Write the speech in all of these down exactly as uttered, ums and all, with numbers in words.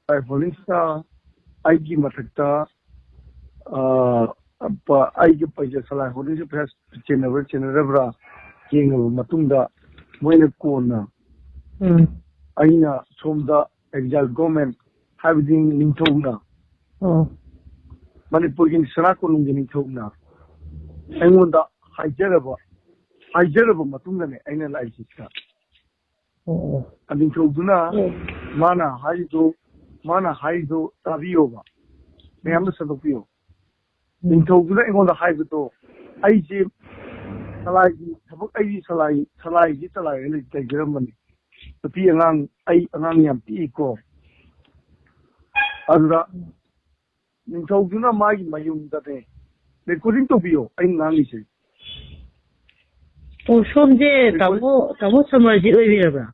ꯁꯂꯥꯏ ꯍꯣꯜꯗꯤꯡꯁꯇ ꯑꯩꯒꯤ ꯃꯊꯛꯇ, ꯑ, ꯄ-, ꯑꯩꯒꯤ ꯄꯩꯁꯥ ꯁꯂꯥꯏ ꯍꯣꯜꯗꯤꯡꯁ ꯄꯩꯁꯥ ꯆꯦꯟꯅꯕ꯭ꯔꯥ ꯆꯦꯟꯅꯗꯕ꯭ꯔꯥ ꯌꯦꯡꯉꯕ ꯃꯇꯨꯡꯗ, ꯃꯣꯏꯅ ꯀꯣꯟꯅ ꯎꯝ꯫ ꯑꯩꯅ ꯁꯣꯝꯗ ꯑꯦꯛꯖꯥꯏꯜ ꯒꯣꯔꯃꯦꯟ, ꯍꯥꯏꯕꯗꯤ ꯅꯤꯡꯊꯧꯅ, ꯑꯣ꯫ ꯃꯅꯤꯄꯨꯔꯒꯤ ꯁꯅꯥ ꯀꯣꯅꯨꯡꯒꯤ ꯅꯤꯡꯊꯧꯅ ꯑꯩꯉꯣꯟꯗ ꯍꯥꯏꯖꯔꯕ, ꯍꯥꯏꯖꯔꯕ ꯃꯇꯨꯡꯗꯅꯦ ꯑꯩꯅ ꯂꯥꯛꯏꯁꯤꯗ꯫ ꯑꯣ, ꯑꯣ꯫ ꯅꯤꯡꯊꯧꯗꯨꯅ ꯎꯝ꯫ ꯃꯥꯅ ꯍꯥꯏꯔꯤꯗꯣ, ꯃꯥꯅ ꯍꯥꯏꯔꯤꯗꯣ ꯇꯥꯕꯤꯌꯣꯕ, ꯃꯌꯥꯝꯅ ꯁꯟꯗꯣꯛꯄꯤꯌꯣ꯫ ꯎꯝ꯫ ꯅꯤꯡꯊꯧꯗꯨꯅ ꯑꯩꯉꯣꯟꯗ ꯍꯥꯏꯕꯗꯣ, ꯑꯩꯁꯦ ꯁꯂꯥꯏꯒꯤ ꯊꯕꯛ, ꯑꯩꯒꯤ ꯁꯂꯥꯏ, ꯁꯂꯥꯏꯒꯤ ꯁꯂꯥꯏ ꯑꯣꯏꯅ ꯂꯩꯖꯔꯝꯕꯅꯤ꯫ ꯅꯨꯄꯤ ꯑꯉꯥꯡ, ꯑꯩ ꯑꯉꯥꯡ ꯌꯥꯝ ꯄꯤꯛꯏꯀꯣ꯫ ꯑꯗꯨꯗ ꯅꯤꯡꯊꯧꯗꯨꯅ ꯃꯥꯒꯤ ꯃꯌꯨꯝꯗꯅꯦ ꯔꯦꯀꯣꯔꯗꯤꯡ ꯇꯧꯕꯤꯌꯣ ꯑꯩꯅ ꯉꯥꯡꯉꯤꯁꯦ꯫ ꯑꯣ, ꯁꯣꯝꯁꯦ ꯔꯦꯀꯣꯔꯗꯤꯡ ꯇꯥꯃꯣ, ꯇꯥꯃꯣ ꯁꯃꯔꯖꯤꯠ ꯑꯣꯏꯕꯤꯔꯕ꯭ꯔꯥ?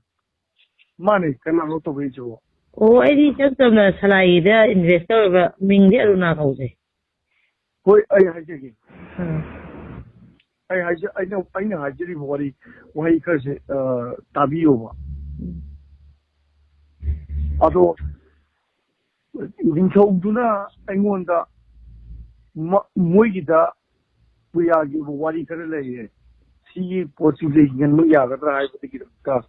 ꯃꯥꯅꯦ, ꯀꯅꯥꯅꯣ ꯇꯧꯔꯛꯏꯁꯤꯕꯣ? ꯑꯣ, ꯑꯩꯗꯤ ꯏꯆꯝ ꯆꯝꯅ ꯁꯂꯥꯏꯒꯤꯗ ꯏꯟꯚꯦꯁꯇꯔ ꯑꯣꯏꯕ, ꯃꯤꯡꯗꯤ ꯑꯔꯨꯅꯥ ꯀꯧꯖꯩ꯫ ꯍꯣꯏ, ꯑꯩ ꯍꯥꯏꯖꯒꯦ꯫ ꯑꯥ꯫ ꯑꯩ ꯍꯥꯏꯖ-, ꯑꯩꯅ, ꯑꯩꯅ ꯍꯥꯏꯖꯔꯤꯕ ꯋꯥꯔꯤ, ꯋꯥꯍꯩ ꯈꯔꯁꯦ, ꯑ, ꯇꯥꯕꯤꯌꯣꯕ꯫ ꯎꯝ꯫ ꯑꯗꯣ ꯅꯤꯡꯊꯧꯗꯨꯅ ꯑꯩꯉꯣꯟꯗ ꯃ-, ꯃꯣꯏꯒꯤꯗ ꯄꯨꯌꯥꯒꯤ ꯋꯥꯔꯤ ꯈꯔ ꯂꯩꯌꯦ, ꯁꯤꯒꯤ ꯄꯣꯠꯁꯤꯡꯁꯦ ꯌꯦꯡꯍꯟꯕ ꯌꯥꯒꯗ꯭ꯔꯥ ꯍꯥꯏꯕꯗꯒꯤꯗꯃꯛꯇ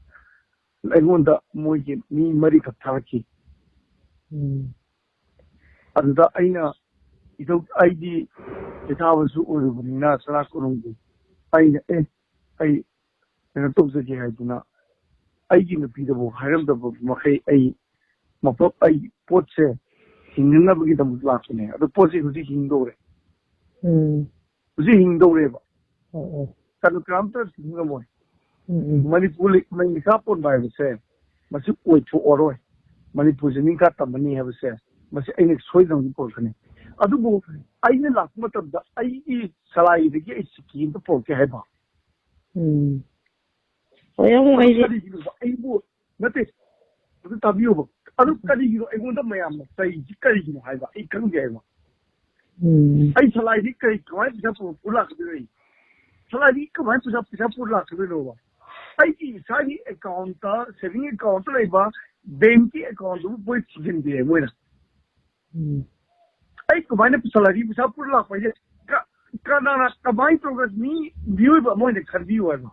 ꯑꯩꯉꯣꯟꯗ ꯃꯣꯏꯒꯤ ꯃꯤ ꯃꯔꯤꯈꯛ ꯊꯥꯔꯛꯈꯤ꯫ ꯎꯝ꯫ ꯑꯗꯨꯗ ꯑꯩꯅ, ꯏꯊꯧ-, ꯑꯩꯗꯤ ꯏꯊꯥꯕꯁꯨ ꯑꯣꯏꯔꯨꯕꯅꯤꯅ ꯁꯅꯥ ꯀꯣꯅꯨꯡꯒꯤ, ꯑꯩꯅ, "ꯑꯦ, ꯑꯩ ꯀꯩꯅꯣ ꯇꯧꯖꯒꯦ" ꯍꯥꯏꯗꯨꯅ, ꯑꯩꯒꯤ ꯅꯨꯄꯤꯗꯕꯨ ꯍꯥꯏꯔꯝꯗꯕ ꯃꯈꯩ ꯑꯩ ꯃꯐꯝ, ꯑꯩ ꯄꯣꯠꯁꯦ ꯍꯤꯡꯅꯅꯕꯒꯤꯗꯃꯛ ꯂꯥꯛꯄꯅꯦ꯫ ꯑꯗꯣ ꯄꯣꯠꯁꯦ ꯍꯧꯖꯤꯛ ꯍꯤꯡꯗꯧꯔꯦ꯫ ꯎꯝ꯫ ꯍꯧꯖꯤꯛ ꯍꯤꯡꯗꯧꯔꯦꯕ꯫ ꯑꯣ, ꯑꯣ꯫ ꯀꯩꯅꯣ, ꯀꯅꯥꯝꯇ ꯊꯤꯡꯕ ꯉꯝꯃꯣꯏ꯫ ꯎꯝ, ꯎꯝ꯫ ꯃꯅꯤꯄꯨꯔ ꯂꯩ-, ꯃꯩ ꯅꯤꯡꯈꯥ ꯄꯣꯟꯕ ꯍꯥꯏꯕꯁꯦ ꯃꯁꯤ ꯑꯣꯏꯊꯣꯛꯑꯔꯣꯏ꯫ ꯃꯅꯤꯄꯨꯔꯁꯦ ꯅꯤꯡꯈꯥ ꯇꯝꯃꯅꯤ ꯍꯥꯏꯕꯁꯦ ꯃꯁꯤ ꯑꯩꯅ ꯁꯣꯏꯗꯅ ꯄꯨꯔꯛꯀꯅꯤ꯫ ꯑꯗꯨꯕꯨ ꯑꯩꯅ ꯂꯥꯛꯄ ꯃꯇꯝꯗ ꯑꯩꯒꯤ ꯁꯂꯥꯏꯗꯒꯤ ꯑꯩ ꯁꯤꯀꯤ ꯑꯝꯇ ꯄꯨꯔꯛꯀꯦ ꯍꯥꯏꯕ꯫ ꯎꯝ꯫ ꯍꯣꯏ, ꯑꯃꯨꯛ ꯑꯩꯁꯦ ꯀꯔꯤꯒꯤꯅꯣꯕ? ꯑꯩꯕꯨ, ꯅꯠꯇꯦ, ꯑꯗꯨ ꯇꯥꯕꯤꯌꯣꯕ꯫ ꯑꯗꯨ ꯀꯔꯤꯒꯤꯅꯣ ꯑꯩꯉꯣꯟꯗ ꯃꯌꯥꯝꯅ ꯆꯩꯁꯤ ꯀꯔꯤꯒꯤꯅꯣ ꯍꯥꯏꯕ? ꯑꯩ ꯈꯪꯗꯦ ꯍꯥꯏꯕ꯫ ꯎꯝ꯫ ꯑꯩ ꯁꯂꯥꯏꯗꯤ ꯀꯔꯤ, ꯀꯃꯥꯏꯅ ꯄꯩꯁꯥ ꯄꯨ-, ꯄꯨ ꯂꯥꯛꯀꯗꯣꯏꯅꯣ ꯑꯩ? ꯁꯂꯥꯏꯗꯤ ꯀꯃꯥꯏꯅ ꯄꯩꯁꯥ, ꯄꯩꯁꯥ ꯄꯨ ꯂꯥꯛꯀꯗꯣꯏꯅꯣꯕ? ꯑꯩꯒꯤ ꯏꯁꯥꯒꯤ ꯑꯦꯀꯥꯎꯟꯇ, ꯁꯦꯚꯤꯡ ꯑꯦꯀꯥꯎꯟꯇ ꯂꯩꯕ ꯕꯦꯡꯀꯤ ꯑꯦꯀꯥꯎꯟꯗꯨꯕꯨ ꯃꯣꯏ ꯊꯤꯖꯤꯟꯗꯦ ꯃꯣꯏꯅ꯫ ꯎꯝ꯫ ꯑꯩ ꯀꯃꯥꯏꯅ ꯁꯦꯂꯔꯤ ꯄꯩꯁꯥ ꯄꯨꯔ ꯂꯥꯛꯄ ꯍꯥꯏꯁꯦ ꯀ-, ꯀꯅꯥꯅ ꯀꯃꯥꯏꯅ ꯇꯧꯔꯒ ꯃꯤ ꯃꯤꯑꯣꯏꯕ ꯑꯃ ꯑꯣꯏꯅ ꯈꯟꯕꯤꯌꯨ ꯍꯥꯏꯕ?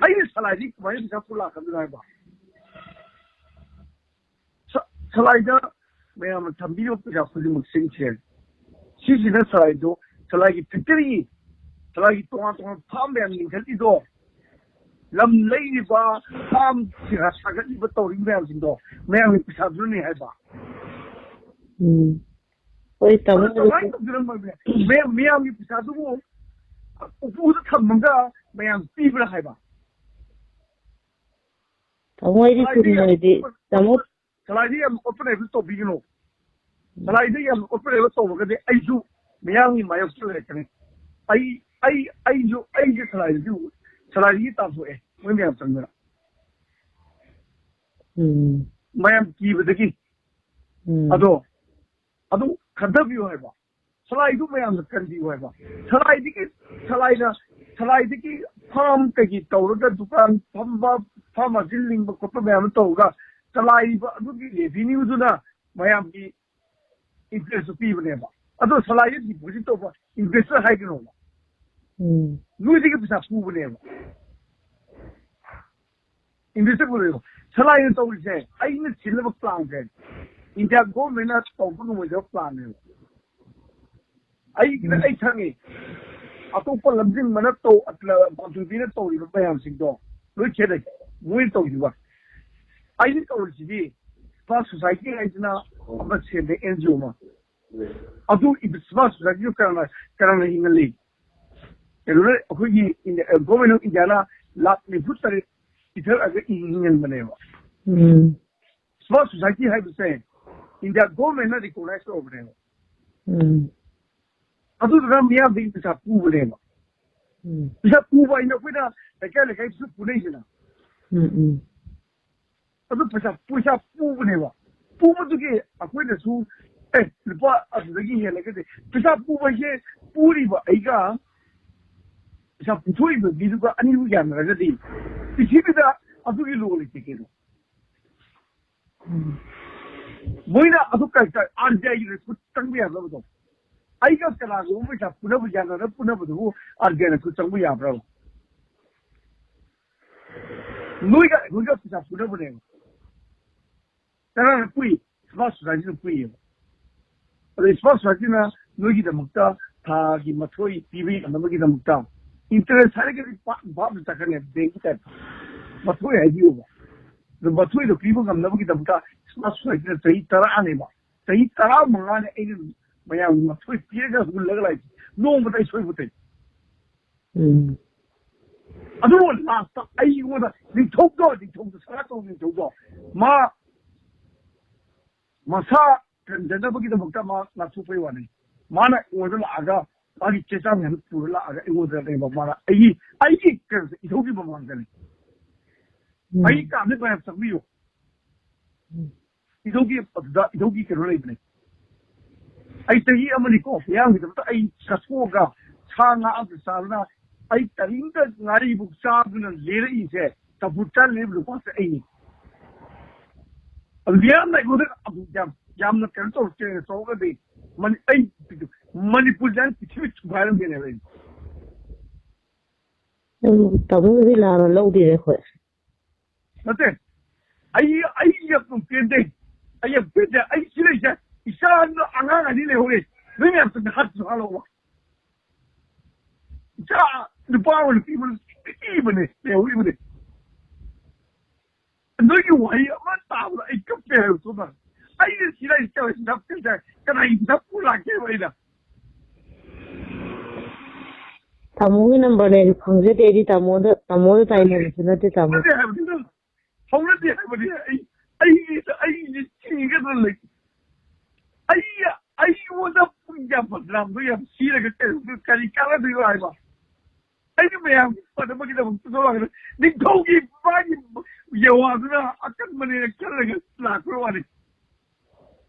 ꯑꯩꯅ ꯁꯦꯂꯔꯤ ꯀꯃꯥꯏꯅ ꯄꯩꯁꯥ ꯄꯨꯔ ꯂꯥꯛꯀꯗꯣꯏꯅꯣ ꯍꯥꯏꯕ? ꯁ-, ꯁꯂꯥꯏꯗ ꯃꯌꯥꯝꯅ ꯊꯝꯕꯤꯔꯤꯕ ꯄꯩꯁꯥ ꯈꯨꯗꯤꯡꯃꯛꯁꯤꯡꯁꯦ, ꯁꯤꯁꯤꯅ ꯁꯂꯥꯏꯗꯣ, ꯁꯂꯥꯏꯒꯤ ꯐꯦꯛꯇꯔꯤ, ꯁꯂꯥꯏꯒꯤ ꯇꯣꯉꯥꯟ ꯇꯣꯉꯥꯟꯕ ꯐꯥꯝ ꯃꯌꯥꯝ ꯂꯤꯡꯈꯠꯂꯤꯗꯣ, ꯂꯝ ꯂꯩꯔꯤꯕ, ꯐꯥꯝ ꯁꯥꯒꯠꯂꯤꯕ, ꯇꯧꯔꯤꯕ ꯃꯌꯥꯝꯁꯤꯡꯗꯣ ꯃꯌꯥꯝꯒꯤ ꯄꯩꯁꯥꯗꯨꯅꯅꯦ ꯍꯥꯏꯕ꯫ ꯎꯝ꯫ ꯍꯣꯏ, ꯇꯥꯃꯣ꯫ ꯑꯗꯨ ꯀꯃꯥꯏꯅ ꯇꯧꯗꯣꯏꯅꯣ ꯃꯌꯥꯝ-, ꯃꯌꯥꯝꯒꯤ ꯄꯩꯁꯥꯗꯨꯕꯨ ꯎꯄꯨꯗ ꯊꯝꯃꯒ ꯃꯌꯥꯝ ꯄꯤꯕ꯭ꯔꯥ ꯍꯥꯏꯕ? ꯇꯥꯃꯣ, ꯑꯩꯗꯤ ꯆꯨꯝꯅꯗꯤ, ꯇꯥꯃꯣ꯫ ꯁꯂꯥꯏꯗꯤ ꯌꯥꯝ ꯑꯣꯄꯔꯦꯕꯜ ꯇꯧꯕꯤꯒꯅꯨ꯫ ꯁꯂꯥꯏꯗ ꯌꯥꯝ ꯑꯣꯄꯔꯦꯕꯜ ꯇꯧꯔꯒꯗꯤ ꯑꯩꯁꯨ ꯃꯤꯌꯥꯝꯒꯤ ꯃꯥꯌꯣꯛꯇ ꯂꯩꯔꯛꯀꯅꯤ꯫ ꯑꯩ, ꯑꯩ, ꯑꯩꯁꯨ, ꯑꯩꯁꯦ ꯁꯂꯥꯏꯗꯁꯨ, ꯁꯂꯥꯏꯗꯒꯤ ꯇꯥꯟꯊꯣꯛꯑꯦ ꯃꯣꯏ ꯃꯌꯥꯝ ꯆꯪꯗꯅ꯫ ꯎꯝ꯫ ꯃꯌꯥꯝ ꯀꯤꯕꯗꯒꯤ꯫ ꯎꯝ꯫ ꯑꯗꯣ, ꯑꯗꯨ ꯈꯟꯊꯕꯤꯌꯨ ꯍꯥꯏꯕ꯫ ꯁꯂꯥꯏꯗꯨ ꯃꯌꯥꯝꯅ ꯀꯟꯕꯤꯌꯨ ꯍꯥꯏꯕ꯫ ꯁꯂꯥꯏꯗꯒꯤ, ꯁꯂꯥꯏꯅ, ꯁꯂꯥꯏꯗꯒꯤ ꯐꯥꯝ ꯀꯩꯒꯤ ꯇꯧꯔꯒ ꯗꯨꯀꯥꯟ ꯐꯝꯕ, ꯐꯥꯔꯃꯥꯁꯤ ꯂꯤꯡꯕ ꯈꯣꯠꯄ ꯃꯌꯥꯝ ꯑꯃ ꯇꯧꯔꯒ ꯆꯂꯥꯏꯔꯤꯕ ꯑꯗꯨꯒꯤ ꯔꯦꯚꯤꯅ꯭ꯌꯨꯗꯨꯅ ꯃꯌꯥꯝꯒꯤ ꯏꯟꯇꯔꯦꯁꯇꯨ ꯄꯤꯕꯅꯦꯕ꯫ ꯑꯗꯣ ꯁꯂꯥꯏꯗ ꯗꯤꯄꯣꯖꯤꯠ ꯇꯧꯕ ꯏꯟꯚꯦꯁꯇꯔ ꯍꯥꯏꯒꯅꯣꯕ꯫ ꯎꯝ꯫ ꯅꯣꯏꯗꯒꯤ ꯄꯩꯁꯥ ꯄꯨꯕꯅꯦꯕ꯫ ꯏꯟꯚꯦꯁꯇꯔ ꯄꯨꯕꯅꯦꯕ꯫ ꯁꯂꯥꯏꯅ ꯇꯧꯔꯤꯁꯦ, ꯑꯩꯅ ꯁꯤꯜꯂꯕ ꯄ꯭ꯂꯥꯟꯁꯦ, ꯏꯟꯗꯤꯌꯥ ꯒꯣꯔꯃꯦꯟꯅ ꯇꯧꯕ ꯉꯝꯃꯣꯏꯗꯕ ꯄ꯭ꯂꯥꯟꯅꯦꯕ꯫ ꯑꯩꯒꯤꯅ ꯑꯩ ꯈꯪꯉꯤ꯫ ꯑꯇꯣꯞꯄ ꯂꯝꯖꯤꯡꯕꯅ ꯇꯧ, ꯄꯥꯟꯊꯣꯏꯕꯤꯅ ꯇꯧꯔꯤꯕ ꯃꯌꯥꯝꯁꯤꯡꯗꯣ ꯂꯣꯏ ꯈꯦꯠꯅꯩ꯫ ꯃꯣꯏꯅ ꯇꯧꯔꯤꯕ, ꯑꯩꯅ ꯇꯧꯔꯤꯁꯤꯗꯤ ꯁꯃꯥꯖ ꯁꯣꯁꯥꯏꯇꯤ ꯍꯥꯏꯁꯤꯅ ꯑꯃ ꯁꯦꯝꯃꯦ, ꯑꯦꯟ ꯖꯤ ꯑꯣ ꯑꯃ꯫ ꯑꯗꯨ ꯁꯃꯥꯖ ꯁꯣꯁꯥꯏꯇꯤꯗꯨ ꯀꯅꯥꯅ, ꯀꯅꯥꯅ ꯍꯤꯡꯍꯜꯂꯤ? ꯀꯩꯅꯣꯅ, ꯑꯩꯈꯣꯏꯒꯤ ꯏꯟꯗꯤꯌꯥ, ꯒꯣꯔꯃꯦꯟ ꯑꯣꯐ ꯏꯟꯗꯤꯌꯥꯅ ꯂꯥꯛ ꯅꯤꯐꯨ ꯇꯔꯦꯠ ꯄꯤꯊꯔꯛꯑꯒ ꯍꯤꯡꯍꯟꯕꯅꯦꯕ꯫ ꯎꯝ꯫ ꯁꯃꯥꯖ ꯁꯣꯁꯥꯏꯇꯤ ꯍꯥꯏꯕꯁꯦ ꯏꯟꯗꯤꯌꯥ ꯒꯣꯔꯃꯦꯟꯅ ꯔꯤꯀꯣꯛꯅꯥꯏꯁ ꯇꯧꯔꯕꯅꯦꯕ꯫ ꯎꯝ꯫ ꯑꯗꯨꯗꯨꯅ ꯃꯤꯌꯥꯝꯗꯒꯤ ꯄꯩꯁꯥ ꯄꯨꯕꯅꯦꯕ꯫ ꯎꯝ꯫ ꯄꯩꯁꯥ ꯄꯨꯕ ꯍꯥꯏꯅ ꯑꯩꯈꯣꯏꯅ ꯂꯩꯀꯥꯏ ꯂꯩꯀꯥꯏꯗꯁꯨ ꯄꯨꯅꯩꯗꯅ꯫ ꯎꯝ, ꯎꯝ꯫ ꯑꯗꯨ ꯄꯩꯁꯥ, ꯄꯩꯁꯥ ꯄꯨꯕꯅꯦꯕ꯫ ꯄꯨꯕꯗꯨꯒꯤ ꯑꯩꯈꯣꯏꯅꯁꯨ, "ꯑꯦ, ꯂꯨꯄꯥ ꯑꯗꯨꯗꯒꯤ ꯍꯦꯜꯂꯒꯗꯤ", ꯄꯩꯁꯥ ꯄꯨꯕ ꯍꯥꯏꯁꯦ ꯄꯨꯔꯤꯕ ꯑꯩꯒ ꯄꯩꯁꯥ ꯄꯨꯊꯣꯛꯏꯕ ꯃꯤꯗꯨꯒ ꯑꯅꯤꯗꯨ ꯌꯥꯅꯔꯒꯗꯤ ꯄ꯭ꯔꯤꯊꯤꯕꯤꯗ ꯑꯗꯨꯒꯤ ꯂꯣ ꯂꯩꯇꯦ ꯀꯩꯅꯣ꯫ ꯃꯣꯏꯅ ꯑꯗꯨ ꯀꯔꯤ ꯀꯔꯤ ꯑꯥꯔ ꯕꯤ ꯑꯥꯏꯒꯤ ꯔꯤꯀ꯭ꯔꯨꯠ ꯆꯪꯕ ꯌꯥꯗꯕꯗꯣ? ꯑꯩꯒ ꯀꯅꯥꯒꯨꯝꯕ ꯄꯩꯁꯥ ꯄꯨꯅꯕ ꯌꯥꯅꯔ ꯄꯨꯅꯕꯗꯨꯕꯨ ꯑꯥꯔ ꯕꯤ ꯑꯥꯏꯅ ꯈꯨꯠ ꯆꯪꯕ ꯌꯥꯕ꯭ꯔꯕ? ꯅꯣꯏꯒ ꯑꯩꯈꯣꯏꯒ ꯄꯩꯁꯥ ꯄꯨꯅꯕꯅꯦꯕ꯫ ꯀꯅꯥꯅ ꯄꯨꯏ? ꯁꯃꯥꯖ ꯁꯣꯁꯥꯏꯇꯤꯅ ꯄꯨꯏꯌꯦꯕ꯫ ꯑꯗꯣ ꯁꯃꯥꯖ ꯁꯣꯁꯥꯏꯇꯤꯅ ꯅꯣꯏꯒꯤꯗꯃꯛꯇ ꯊꯥꯒꯤ ꯃꯊꯣꯏ ꯄꯤꯕ ꯉꯝꯅꯕꯒꯤꯗꯃꯛꯇ ꯏꯟꯇꯔꯦꯁ ꯍꯥꯏꯔꯒꯗꯤ ꯄꯥꯛ ꯚꯥꯞꯅ ꯆꯠꯀꯅꯦꯕ, ꯕꯦꯡꯀꯤ ꯇꯥꯏꯞꯇ꯫ ꯃꯊꯣꯏ ꯍꯥꯏꯕꯤꯌꯨꯕ꯫ ꯑꯗꯣ ꯃꯊꯣꯏꯗꯣ ꯄꯤꯕ ꯉꯝꯅꯕꯒꯤꯗꯃꯛꯇ ꯁꯃꯥꯖ ꯁꯣꯁꯥꯏꯇꯤꯅ ꯆꯍꯤ ꯇꯔꯥꯅꯦꯕ꯫ ꯆꯍꯤ ꯇꯔꯥꯃꯉꯥꯅꯦ ꯑꯩꯅ ꯃꯌꯥꯝꯒꯤ ꯃꯊꯣꯏ ꯄꯤꯔꯒ ꯍꯨꯜꯂꯒ ꯂꯥꯛꯏꯁꯦ꯫ ꯅꯣꯡꯃꯇ ꯑꯩ ꯁꯣꯏꯕ ꯇꯩ꯫ ꯎꯝ꯫ ꯑꯗꯨꯕꯨ ꯂꯥꯁꯇ ꯑꯩꯉꯣꯟꯗ ꯅꯤꯡꯊꯧꯗꯣ, ꯅꯤꯡꯊꯧꯗꯣ, ꯁꯅꯥꯇꯣꯟ ꯅꯤꯡꯊꯧꯗꯣ, ꯃꯥ ꯃꯁꯥ ꯀꯟꯖꯅꯕꯒꯤꯗꯃꯛꯇ ꯃꯥ ꯂꯥꯞꯊꯣꯛꯄꯩ ꯋꯥꯅꯤ꯫ ꯃꯥꯅ ꯑꯩꯉꯣꯟꯗ ꯂꯥꯛꯑꯒ ꯃꯥꯒꯤ ꯆꯦ ꯆꯥꯡ ꯃꯌꯥꯝ ꯄꯨꯔ ꯂꯥꯛꯑꯒ ꯑꯩꯉꯣꯟꯗ ꯂꯩꯕ ꯃꯥꯅ ꯑꯩꯒꯤ, ꯑꯩꯒꯤ ꯀꯩꯅꯣꯁꯦ ꯏꯊꯧꯒꯤ ꯃꯃꯥꯡꯗꯅꯤ꯫ ꯎꯝ꯫ ꯑꯩ ꯀꯥꯟꯗ ꯃꯌꯥꯝ ꯆꯪꯕꯤꯌꯨ꯫ ꯎꯝ꯫ ꯏꯙꯧꯒꯤ ꯑꯗꯨꯗ ꯏꯙꯧꯒꯤ ꯀꯩꯅꯣ ꯂꯩꯕꯅꯦ꯫ ꯑꯩ ꯆꯍꯤ ꯑꯃꯅꯤꯀꯣ ꯃꯤꯌꯥꯝꯒꯤꯗꯃꯛꯇ ꯑꯩ ꯆꯠꯊꯣꯛꯑꯒ ꯁꯥ ꯉꯥ ꯑꯝꯇ ꯆꯥꯗꯅ ꯑꯩ ꯀꯔꯤꯝꯇ ꯉꯥꯔꯤꯕꯨ ꯆꯥꯗꯅ ꯂꯦꯔꯛꯏꯁꯦ, ꯆꯝꯐꯨꯠ ꯆꯥ ꯂꯦꯕ ꯅꯨꯄꯥꯁꯦ ꯑꯩꯅꯤ꯫ ꯑꯗꯨ ꯃꯤꯌꯥꯝꯅ ꯑꯩꯉꯣꯟꯗ ꯑꯗꯨ ꯌꯥꯝ, ꯌꯥꯝꯅ ꯀꯩꯅꯣ ꯇꯧꯔꯛꯇꯦ, ꯇꯧꯔꯒꯗꯤ ꯃꯅꯤ-, ꯑꯩ ꯃꯅꯤꯄꯨꯔꯁꯦ ꯄ꯭ꯔꯤꯊꯤꯕꯤ ꯊꯨꯒꯥꯏꯔꯝꯒꯦꯅꯦꯕ ꯑꯩ꯫ ꯎꯝ, ꯇꯥꯃꯣꯒꯤꯗꯤ ꯂꯥꯟꯅ ꯂꯧꯗꯦꯅꯦ ꯑꯩꯈꯣꯏ꯫ ꯅꯠꯇꯦ, ꯑꯩ, ꯑꯩ ꯌꯥꯝ ꯄꯦꯟꯗꯦ꯫ ꯑꯩ ꯌꯥꯝ ꯄꯦꯟꯗꯦ꯫ ꯑꯩ ꯁꯤ ꯂꯩꯁꯦ, ꯏꯆꯥ ꯑꯉꯥꯡ ꯑꯅꯤ ꯂꯩꯍꯧꯔꯦ꯫ ꯅꯣꯏ ꯃꯌꯥꯝ ꯆꯪꯗ ꯍꯥꯠꯁꯨ ꯍꯥꯠꯂꯧꯕ꯫ ꯏꯆꯥ ꯅꯨꯄꯥ ꯑꯃ ꯅꯨꯄꯤ ꯑꯃ ꯄꯤꯛꯏꯕꯅꯦ, ꯂꯩꯍꯧꯔꯤꯕꯅꯦ꯫ ꯅꯣꯏꯒꯤ ꯋꯥꯍꯩ ꯑꯃ ꯇꯥꯕꯗ ꯑꯩ ꯀꯞꯄꯦ ꯍꯥꯏꯕ ꯁꯣꯝꯗ꯫ ꯑꯩꯅ ꯁꯤ ꯂꯩꯁꯦ ꯀꯅꯥꯒꯤ ꯅꯞꯄꯨ ꯂꯥꯛꯀꯦꯕ ꯑꯩꯅ? ꯇꯥꯃꯣꯒꯤ ꯅꯝꯕꯔꯅꯦ ꯑꯩ ꯈꯪꯖꯗꯦ꯫ ꯑꯩꯗꯤ ꯇꯥꯃꯣꯗ, ꯇꯥꯃꯣꯗ ꯇꯥꯏꯅꯕꯁꯨ ꯅꯠꯇꯦ, ꯇꯥꯃꯣ꯫ ꯍꯧꯅꯗꯦ ꯍꯥꯏꯕꯅꯤ꯫ ꯍꯧꯅꯗꯦ ꯍꯥꯏꯕꯅꯤ꯫ ꯑꯩ, ꯑꯩ, ꯑꯩꯁꯦ ꯁꯤꯒꯗ꯭ꯔꯥ ꯂꯩ꯫ ꯑꯩ, ꯑꯩꯉꯣꯟꯗ ꯄꯨꯡ ꯀꯌꯥ ꯕꯗꯅꯥꯝꯗꯣ ꯌꯥꯝ ꯁꯤꯔꯒ ꯀꯔꯤ, ꯀꯔꯤ ꯀꯥꯟꯅꯗꯣꯏꯅꯣ ꯍꯥꯏꯕ? ꯑꯩꯅ ꯃꯌꯥꯝꯒꯤ ꯐꯅꯕꯒꯤꯗꯃꯛꯇ ꯊꯣꯛꯂꯛꯑꯒ ꯅꯤꯡꯊꯧꯒꯤ ꯃꯥꯒꯤ ꯌꯦꯋꯥꯗꯨꯅ ꯑꯀꯟꯕꯅꯦꯅ ꯈꯜꯂꯒ ꯂꯥꯛꯄ ꯋꯥꯅꯤ꯫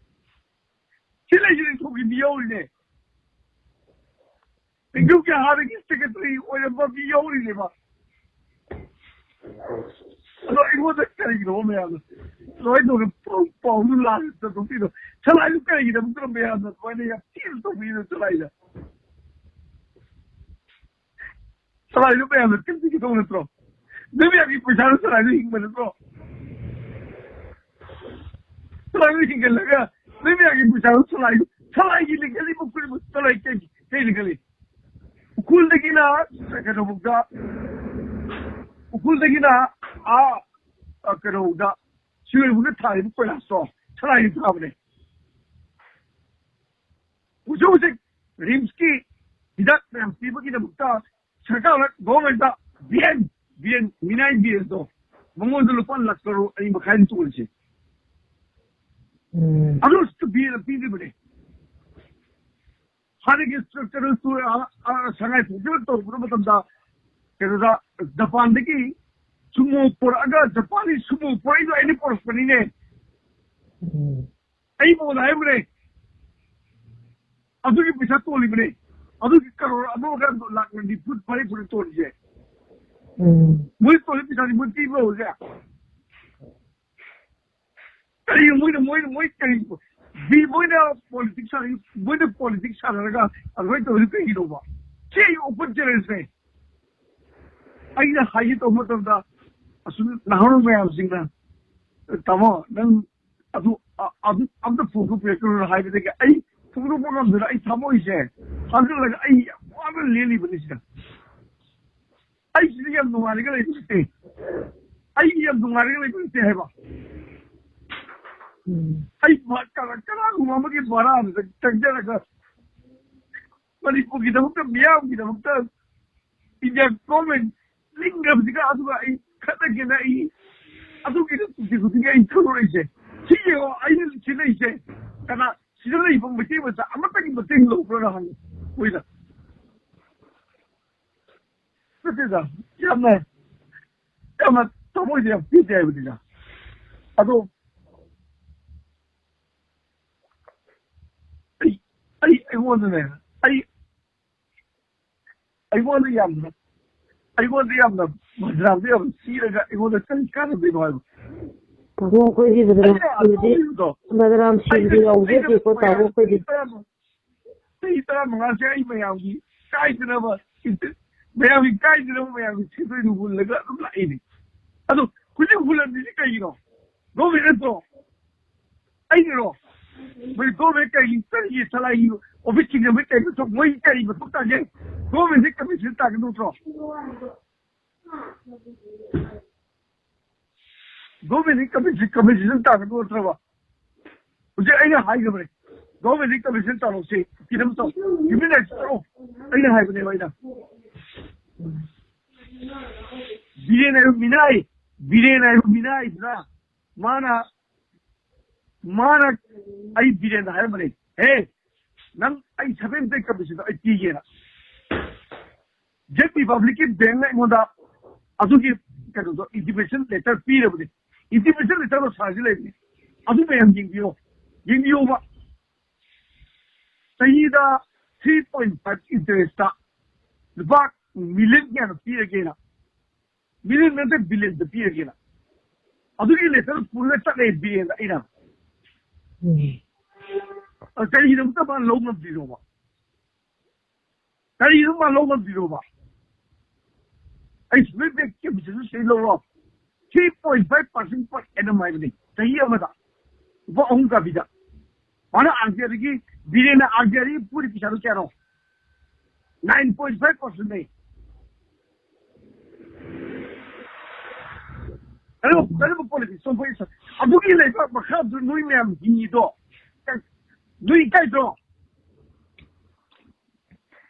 ꯁꯤ ꯂꯩꯁꯤ ꯅꯤꯡꯊꯧꯒꯤ ꯃꯤꯌꯧꯔꯤꯅꯦ꯫ ꯅꯤꯡꯊꯧꯒꯤ ꯍꯥꯟꯅꯒꯤ ꯁꯦꯀ꯭ꯔꯦꯇꯔꯤ ꯑꯣꯏꯔꯝꯕ ꯃꯤ ꯌꯧꯔꯤꯅꯦꯕ꯫ ꯑꯗꯣ ꯑꯩꯉꯣꯟꯗ ꯀꯔꯤꯒꯤꯅꯣ ꯃꯌꯥꯝꯅ ꯂꯣꯏ ꯇꯧꯔ ꯄꯥꯎ, ꯄꯥꯎꯗꯨ ꯂꯥꯟꯅ ꯇꯧꯕꯤꯗꯣ? ꯁꯂꯥꯏꯗꯨ ꯀꯔꯤꯒꯤꯗꯃꯛꯇ ꯃꯌꯥꯝꯅ ꯑꯗꯨꯃꯥꯏꯅ ꯌꯥꯝ ꯊꯤꯅ ꯇꯧꯕꯤꯔꯤꯅꯣ ꯁꯂꯥꯏꯗ? ꯁꯂꯥꯏꯗꯨ ꯃꯌꯥꯝꯅ ꯀꯔꯤꯒꯤ ꯇꯧ ꯅꯠꯇ꯭ꯔꯣ? ꯅꯨꯃꯤꯠ ꯌꯥꯝꯒꯤ ꯄꯩꯁꯥꯗꯨ ꯁꯂꯥꯏꯗꯨ ꯍꯤꯡꯕ ꯅꯠꯇ꯭ꯔꯣ? ꯁꯂꯥꯏꯗꯨ ꯍꯤꯡꯒꯠꯂꯒ ꯅꯨꯃꯤꯠ ꯌꯥꯝꯒꯤ ꯄꯩꯁꯥꯗꯨ ꯁꯂꯥꯏꯗꯨ, ꯁꯂꯥꯏꯒꯤ ꯂꯤꯡꯈꯠꯂꯤꯕ ꯈꯨꯗꯤꯡꯃꯛ ꯁꯂꯥꯏ ꯀꯩ, ꯀꯩ ꯂꯤꯡꯈꯠꯂꯤ? ꯎꯈ꯭ꯔꯨꯜꯗꯒꯤꯅ ꯀꯩꯅꯣꯐꯥꯎꯗ, ꯎꯈ꯭ꯔꯨꯜꯗꯒꯤꯅ ꯑꯥ, ꯑ, ꯀꯩꯅꯣꯐꯥꯎꯗ, ꯁꯤꯔꯣꯏꯐꯥꯎꯗ ꯊꯥꯔꯤꯕ ꯀꯣꯏꯂꯥꯁꯇꯣ ꯁꯂꯥꯏꯅ ꯊꯥꯕꯅꯦ꯫ ꯍꯧꯖꯤꯛ ꯍꯧꯖꯤꯛ ꯔꯤꯝꯁꯀꯤ ꯍꯤꯗꯥꯛ ꯃꯌꯥꯝ ꯄꯤꯕꯒꯤꯗꯃꯛꯇ ꯁꯔꯀꯥꯔꯅ, ꯒꯣꯚꯔꯟꯃꯦꯟꯠꯇ ꯕꯤꯔꯦꯟ, ꯕꯤꯔꯦꯟ, ꯃꯤꯅꯥꯏ ꯕꯤꯔꯦꯟꯗꯣ ꯃꯉꯣꯟꯗ ꯂꯨꯄꯥ ꯂꯥꯈ ꯀꯔꯣꯔ ꯑꯅꯤ ꯃꯈꯥꯏꯅꯤ ꯇꯣꯜꯂꯤꯁꯦ꯫ ꯎꯝ꯫ ꯑꯗꯨ ꯕꯤꯔꯦꯟꯅ ꯄꯤꯔꯤꯕꯅꯦ꯫ ꯍꯥꯟꯅꯒꯤ ꯀꯩꯅꯣ ꯇꯨ-, ꯑ, ꯑ, ꯁꯉꯥꯏ ꯐꯦꯁꯇꯤꯚꯦꯜ ꯇꯧꯔꯛꯄ ꯃꯇꯝꯗ ꯀꯩꯅꯣꯗ ꯖꯄꯥꯟꯗꯒꯤ ꯁꯨꯃꯣ ꯄꯨꯔꯛꯑꯒ, ꯖꯄꯥꯟꯒꯤ ꯁꯨꯃꯣ ꯄꯨꯔꯛꯏꯗꯣ ꯑꯩꯅ ꯄꯨꯔꯛꯄꯅꯤꯅꯦ꯫ ꯎꯝ꯫ ꯑꯩ ꯃꯉꯣꯟꯗ ꯍꯥꯏꯕꯅꯦ꯫ ꯑꯗꯨꯒꯤ ꯄꯩꯁꯥ ꯇꯣꯜꯂꯤꯕꯅꯦ꯫ ꯑꯗꯨꯒꯤ ꯀꯔꯣꯔ ꯑꯃꯒ ꯂꯥꯛ ꯅꯤꯐꯨ ꯃꯔꯤꯐꯨꯅ ꯇꯣꯜꯂꯤꯁꯦ꯫ ꯎꯝ꯫ ꯃꯣꯏ ꯇꯣꯜꯂꯤ ꯄꯩꯁꯥꯗꯤ ꯃꯣꯏ ꯄꯤꯕ꯭ꯔꯣ ꯍꯧꯖꯤꯛ? ꯀꯔꯤ ꯃꯣꯏꯅ, ꯃꯣꯏꯅ, ꯃꯣꯏ ꯀꯔꯤ ꯕꯤ-, ꯃꯣꯏꯅ ꯄꯣꯂꯤꯇꯤꯛꯁ ꯁꯥꯟꯅ-, ꯃꯣꯏꯅ ꯄꯣꯂꯤꯇꯤꯛꯁ ꯁꯥꯟꯅꯔꯒ ꯑꯗꯨꯃꯥꯏꯅ ꯇꯧꯔꯤꯗꯨ ꯀꯩꯒꯤꯅꯣꯕ? ꯁꯤ ꯑꯩ ꯑꯣꯄꯟ ꯆꯦꯂꯦꯟꯖꯅꯦ꯫ ꯑꯩꯅ ꯍꯥꯏꯒꯦ ꯇꯧꯕ ꯃꯇꯝꯗ ꯑꯁꯨꯝ ꯅꯍꯥꯔꯣꯜ ꯃꯌꯥꯝꯁꯤꯡꯅ, "ꯇꯥꯃꯣ, ꯅꯪ ꯑꯗꯨ, ꯑ-, ꯑꯗꯨ ꯑꯝꯇ ꯐꯣꯡꯗꯣꯛꯄꯤꯔꯛꯀꯅꯨ" ꯍꯥꯏꯕꯗꯒꯤ ꯑꯩ ꯐꯣꯡꯗꯣꯛꯄ ꯉꯝꯗꯅ ꯑꯩ ꯊꯃꯣꯏꯁꯦ ꯍꯥꯟꯖꯤꯜꯂꯒ ꯑꯩ ꯌꯥꯝ ꯋꯥꯅ ꯂꯦꯜꯂꯤꯕꯅꯤ ꯁꯤꯗ꯫ ꯑꯩ ꯁꯤꯗ ꯌꯥꯝ ꯅꯨꯡꯉꯥꯏꯔꯒ ꯂꯩꯕ ꯅꯠꯇꯦ꯫ ꯑꯩ ꯌꯥꯝ ꯅꯨꯡꯉꯥꯏꯔꯒ ꯂꯩꯕ ꯅꯠꯇꯦ ꯍꯥꯏꯕ꯫ ꯎꯝ꯫ ꯑꯩ ꯃ-, ꯀꯅꯥ-, ꯀꯅꯥꯒꯨꯝꯕ ꯑꯃꯒꯤ ꯚꯔꯥꯗꯨꯗ ꯆꯪꯖꯔꯒ ꯃꯅꯤꯄꯨꯔꯒꯤꯗꯃꯛꯇ, ꯃꯤꯌꯥꯝꯒꯤꯗꯃꯛꯇ ꯏꯟꯗꯤꯌꯥ ꯒꯣꯔꯃꯦꯟ ꯂꯤꯡꯈ꯭ꯔꯕꯁꯤꯒ ꯑꯗꯨꯒ ꯑꯩ ꯈꯠꯅꯒꯦꯅ ꯑꯩ ꯑꯗꯨꯒꯤ ꯅꯨꯡꯇꯤ ꯈꯨꯗꯤꯡꯒꯤ ꯑꯩ ꯊꯣꯛꯂꯛꯏꯁꯦ꯫ ꯁꯤ ꯌꯦꯡꯉꯣ, ꯑꯩꯅ ꯁꯤ ꯂꯩꯁꯦ ꯀꯅꯥ, ꯁꯤꯗ ꯂꯩꯕ ꯃꯩꯇꯩ ꯃꯆꯥ ꯑꯃꯠꯇꯒꯤ ꯃꯇꯦꯡ ꯂꯧꯕ꯭ꯔꯥ ꯍꯪꯉꯤ ꯃꯣꯏꯅ꯫ ꯅꯠꯇꯦꯗ, ꯌꯥꯝꯅ, ꯌꯥꯝꯅ ꯊꯃꯣꯏꯗ ꯌꯥꯝ ꯄꯦꯟꯗꯦ ꯍꯥꯏꯕꯅꯤꯗ꯫ ꯑꯗꯣ ꯑꯩ, ꯑꯩ, ꯑꯩꯉꯣꯟꯗꯅꯦ, ꯑꯩ, ꯑꯩꯉꯣꯟꯗ ꯌꯥꯝꯅ, ꯑꯩꯉꯣꯟꯗ ꯌꯥꯝꯅ ꯃꯖꯥꯗꯨ ꯌꯥꯝ ꯁꯤꯔꯒ ꯑꯩꯉꯣꯟꯗ ꯀꯔꯤ ꯀꯥꯟꯅꯗꯣꯏꯅꯣ ꯍꯥꯏꯕ? ꯇꯥꯃꯣ ꯑꯩꯈꯣꯏꯗꯤ ꯕꯗꯅꯥꯝ ꯑꯩꯅ ꯁꯤꯕꯗꯤ ꯑꯗꯨꯒꯤꯗꯣ ꯕꯗꯅꯥꯝ ꯑꯩꯅ ꯁꯤꯕꯗꯤ ꯌꯥꯎꯖꯗꯦꯀꯣ ꯇꯥꯃꯣ ꯑꯩꯈꯣꯏꯗꯤ꯫ ꯆꯍꯤ ꯇꯔꯥꯃꯨꯛ ꯆꯍꯤ ꯇꯔꯥꯃꯉꯥꯁꯦ ꯑꯩ ꯃꯌꯥꯝꯒꯤ ꯀꯥꯏꯗꯅꯕ ꯃꯌꯥꯝꯒꯤ ꯀꯥꯏꯗꯅꯕ ꯃꯌꯥꯝꯒꯤ ꯁꯦꯟꯗꯣꯏꯗꯨ ꯍꯨꯜꯂꯒ ꯑꯗꯨꯝ ꯂꯥꯛꯏꯅꯦ꯫ ꯑꯗꯣ ꯍꯧꯖꯤꯛ ꯍꯨꯜꯂꯝꯃꯤꯁꯤ ꯀꯩꯒꯤꯅꯣ? ꯒꯣꯔꯃꯦꯟ ꯅꯠꯇ꯭ꯔꯣ? ꯑꯩꯅꯔꯣ? ꯃꯣꯏ ꯒꯣꯔꯃꯦꯟ ꯀꯔꯤ ꯀꯔꯤꯒꯤ ꯁꯂꯥꯏꯒꯤ ꯑꯣꯐꯤꯁꯁꯤꯡꯗ ꯃꯣꯏ ꯀꯔꯤ ꯃꯊꯧ ꯃꯣꯏ ꯀꯔꯤ ꯃꯊꯧ ꯇꯥꯒꯦ? ꯒꯣꯔꯃꯦꯟꯁꯦ ꯀꯃꯤꯁꯟ ꯇꯥꯒꯗꯧ ꯅꯠꯇ꯭ꯔꯣ? ꯒꯣꯔꯃꯦꯟꯒꯤ ꯀꯃꯤꯁꯟ ꯀꯃꯤꯁꯟ ꯇꯥꯒꯗꯧ ꯅꯠꯇ꯭ꯔꯕ? ꯍꯧꯖꯤꯛ ꯑꯩꯅ ꯍꯥꯏꯈ꯭ꯔꯕꯅꯦ, ꯒꯣꯔꯃꯦꯟꯒꯤ ꯀꯃꯤꯁꯟ ꯇꯥꯔꯣꯁꯦ ꯀꯤꯔꯝ ꯇꯧ, ꯍ꯭ꯌꯨꯃꯦꯟ ꯔꯥꯏꯠꯁ ꯇꯧꯔꯣ꯫ ꯑꯩꯅ ꯍꯥꯏꯕꯅꯦꯕ ꯑꯩꯅ꯫ ꯕꯤꯔꯦꯟ ꯍꯥꯏꯕ ꯃꯤꯅꯥꯏ, ꯕꯤꯔꯦꯟ ꯍꯥꯏꯕ ꯃꯤꯅꯥꯏꯗꯨꯅ ꯃꯥꯅ ꯃꯥꯅ ꯑꯩ ꯕꯤꯔꯦꯟꯗ ꯍꯥꯏꯔꯝꯕꯅꯦ, "ꯍꯦ, ꯅꯪ ꯑꯩ ꯁꯚꯦꯟ ꯄꯦ ꯀꯃꯤꯁꯟꯗꯣ ꯑꯩ ꯄꯤꯒꯦꯅ." ꯖꯦꯠ ꯔꯤꯄꯕ꯭ꯂꯤꯛꯀꯤ ꯕꯦꯡꯅ ꯑꯩꯉꯣꯟꯗ ꯑꯗꯨꯒꯤ ꯀꯩꯅꯣꯗꯣ ꯏꯟꯇꯤꯃꯦꯁꯟ ꯂꯦꯇꯔ ꯄꯤꯔꯕꯅꯦ꯫ ꯏꯟꯇꯤꯃꯦꯁꯟ ꯂꯦꯇꯔꯗꯣ ꯁꯥꯔꯁꯤ ꯂꯩꯕꯅꯦ꯫ ꯑꯗꯨ ꯃꯌꯥꯝ ꯌꯦꯡꯕꯤꯌꯣ, ꯌꯦꯡꯕꯤꯌꯣꯕ꯫ ꯆꯍꯤꯗ ꯊ꯭ꯔꯤ ꯄꯣꯏꯟ ꯐꯥꯏꯚ ꯏꯟꯇꯔꯦꯁꯇ ꯂꯨꯄꯥ ꯃꯤꯂꯤꯌꯟ ꯀꯌꯥꯅꯣ ꯄꯤꯔꯒꯦꯅ꯫ ꯃꯤꯂꯤꯌꯟ ꯅꯠꯇꯦ, ꯕꯤꯂꯤꯌꯟꯗ ꯄꯤꯔꯒꯦꯅ꯫ ꯑꯗꯨꯒꯤ ꯂꯦꯇꯔ ꯄꯨꯔꯒ ꯆꯠꯂꯦ ꯕꯤꯔꯦꯟꯗ ꯑꯩꯅ꯫ ꯑ, ꯀꯔꯤꯒꯤꯗꯃꯛꯇ ꯃꯥ ꯂꯧ ꯉꯝꯗ꯭ꯔꯤꯅꯣꯕ? ꯀꯔꯤꯒꯤꯅꯣ ꯃꯥ ꯂꯧ ꯉꯝꯗ꯭ꯔꯤꯅꯣꯕ? ꯑꯩ ꯁꯨꯃꯥꯏ ꯕꯦꯛ ꯀꯦꯄꯤꯇꯦꯜꯗꯨ ꯁꯤ ꯂꯧꯔꯣ꯫ Three point five percent per annum ꯍꯥꯏꯕꯅꯤ ꯆꯍꯤ ꯑꯃꯗ꯫ ꯂꯨꯄꯥ ꯑꯍꯨꯝ ꯀꯥꯕꯤꯗ꯫ ꯃꯥꯅ ꯑꯥꯔ ꯕꯤ ꯑꯥꯏꯗꯒꯤ, ꯕꯤꯔꯦꯟꯅ ꯑꯥꯔ ꯕꯤ ꯑꯥꯏꯗꯒꯤ ꯄꯨꯔꯤ ꯄꯩꯁꯥꯗꯨ ꯀꯌꯥꯅꯣ? ꯅꯥꯏꯟ ꯄꯣꯏꯟ ꯐꯥꯏꯚ ꯄꯥꯔꯁꯦꯟꯅꯦ꯫ ꯀꯔꯝꯕ, ꯀꯔꯝꯕ ꯄꯣꯂꯤꯇꯤꯛꯁꯅꯣ ꯑꯩꯈꯣꯏ ꯁ-, ꯑꯗꯨꯒꯤ ꯂꯩꯕꯥꯛ ꯃꯈꯥꯗꯨ ꯅꯣꯏ ꯃꯌꯥꯝ ꯍꯤꯡꯉꯤꯗꯣ ꯅꯣꯏ ꯏꯀꯥꯏꯗ꯭ꯔꯣ?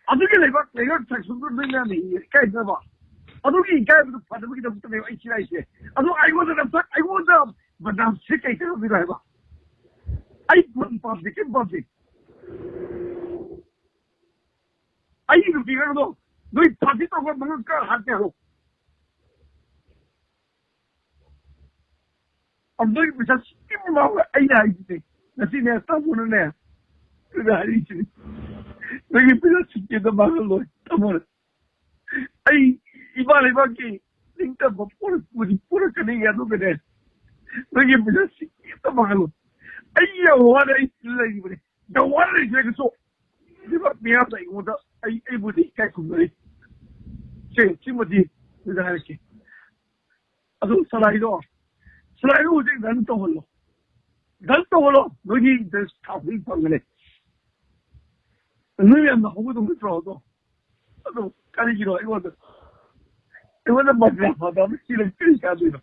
ꯑꯗꯨꯒꯤ ꯂꯩꯕꯥꯛ, ꯂꯩꯕꯥꯛ ꯁꯪꯁꯟꯗꯨ ꯅꯣꯏ ꯃꯌꯥꯝ ꯍꯤꯡꯉꯤ ꯏꯀꯥꯏꯗ꯭ꯔꯕ? ꯑꯗꯨꯒꯤ ꯏꯀꯥꯏꯕꯗꯨ ꯐꯅꯕꯒꯤꯗꯃꯛꯇꯅꯦꯕ ꯑꯩ ꯁꯤ ꯍꯥꯏꯁꯦ꯫ ꯑꯗꯨ ꯑꯩꯉꯣꯟꯗ ꯅꯝꯊꯛ, ꯑꯩꯉꯣꯟꯗ ꯕꯗꯅꯥꯝꯁꯦ ꯀꯩ ꯀꯥꯟꯅꯗꯣꯏꯅꯣ ꯍꯥꯏꯕ? ꯑꯩ ꯐꯝ ꯄꯥꯝꯗꯦ, ꯀꯩꯝ ꯄꯥꯝꯗꯦ꯫ ꯑꯩꯒꯤ ꯅꯨꯄꯤ ꯑꯉꯥꯡꯗꯣ ꯅꯣꯏ ꯄꯥꯔꯇꯤ ꯇꯧꯕ ꯃꯉꯛ ꯀ ꯍꯥꯠꯀꯦ ꯍꯥꯏꯔꯣ? ꯑꯗꯨ ꯅꯣꯏꯒꯤ ꯄꯩꯁꯥ ꯁꯤꯀꯤ ꯃꯥꯡꯂꯣꯏ꯫ ꯑꯩꯅ ꯍꯥꯏꯁꯤꯅꯦ, ꯉꯁꯤꯅꯦ ꯇꯥꯃꯣꯅꯅꯦ, ꯑꯩꯅ ꯍꯥꯏꯔꯤꯁꯤꯅꯦ, ꯅꯣꯏꯒꯤ ꯄꯩꯁꯥ ꯁꯤꯀꯤꯗ ꯃꯥꯡꯍꯜꯂꯣꯏ ꯇꯥꯃꯣꯅ꯫ ꯑꯩ ꯏꯃꯥ ꯂꯩꯕꯥꯛꯀꯤ ꯅꯤꯡꯇꯝꯕ ꯄꯣꯔꯛꯄꯗꯤ ꯄꯣꯔꯛꯀꯅꯤ, ꯑꯗꯨꯒꯅꯦ, ꯅꯣꯏꯒꯤ ꯄꯩꯁꯥ ꯁꯤꯀꯤ ꯑꯝꯇ ꯃꯥꯡꯍꯜꯂꯣ꯫ ꯑꯩ ꯌꯥꯝ ꯋꯥꯅ ꯑꯩ ꯂꯩꯕꯅꯦ, ꯌꯥꯝ ꯋꯥꯅ ꯂꯩꯖꯔꯒꯁꯨ ꯁꯤꯕ ꯃꯤꯌꯥꯝꯅ ꯑꯩꯉꯣꯟꯗ, ꯑꯩ, ꯑꯩꯕꯨꯗꯤ ꯏꯀꯥꯏ ꯈꯨꯝꯅꯔꯤ꯫ ꯁꯦ, ꯁꯤꯃꯗꯤ ꯅꯣꯏꯗ ꯍꯥꯏꯔꯛꯀꯦ꯫ ꯑꯗꯨ ꯁꯂꯥꯏꯗꯣ, ꯁꯂꯥꯏꯗꯣ ꯍꯧꯖꯤꯛ run ꯇꯧꯍꯜꯂꯣ꯫ Run ꯇꯧꯍꯜꯂꯣ, ꯅꯣꯏꯒꯤ interest ꯊꯥ ꯈꯨꯗꯤꯡ ꯐꯪꯒꯅꯤ꯫ ꯅꯣꯏ ꯌꯥꯝꯅ ꯍꯧꯒꯗꯧ ꯅꯠꯇ꯭ꯔꯣ ꯑꯗꯣ? ꯑꯗꯣ ꯀꯔꯤꯒꯤꯅꯣ ꯑꯩꯉꯣꯟꯗ, ꯑꯩꯉꯣꯟꯗ ꯃꯖꯥ ꯐꯥꯗꯕ ꯁꯤꯅ ꯀꯔꯤ ꯆꯥꯗꯣꯏꯅꯣ?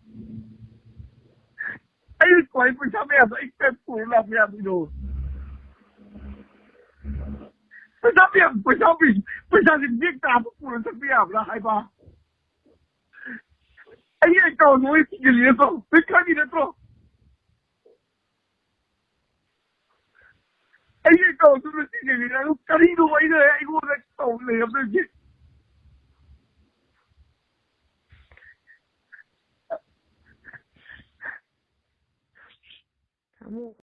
ꯑꯩ ꯀꯃꯥꯏ ꯄꯩꯁꯥ ꯃꯌꯥꯝꯗꯣ ꯑꯩ ꯀꯃꯥꯏ ꯄꯨꯔ ꯂꯥꯛꯄ ꯌꯥꯗꯣꯏꯅꯣ? ꯄꯩꯁꯥ ꯃꯌꯥꯝ, ꯄꯩꯁꯥ ꯃꯤ-, ꯄꯩꯁꯥꯁꯦ bag ꯇꯥꯕ ꯄꯨꯔ ꯆꯠꯄ ꯌꯥꯕ꯭ꯔꯥ ꯍꯥꯏꯕ? ꯑꯩꯒꯤ account ꯂꯣꯏ ꯊꯤꯡꯖꯤꯜꯂꯤ ꯅꯠꯇ꯭ꯔꯣ? ꯅꯣꯏ ꯈꯪꯉꯤ ꯅꯠꯇ꯭ꯔꯣ? ꯑꯩꯒꯤ account ꯗꯨ ꯂꯣꯏ ꯊꯤꯡꯖꯤꯜꯂꯤ꯫ ꯑꯗꯨ ꯀꯔꯤꯅꯣ ꯑꯩꯅ, ꯑꯩꯉꯣꯟꯗ ꯇꯧ ꯂꯩꯔꯝꯗꯣꯏꯁꯦ? ꯑꯃꯨꯛ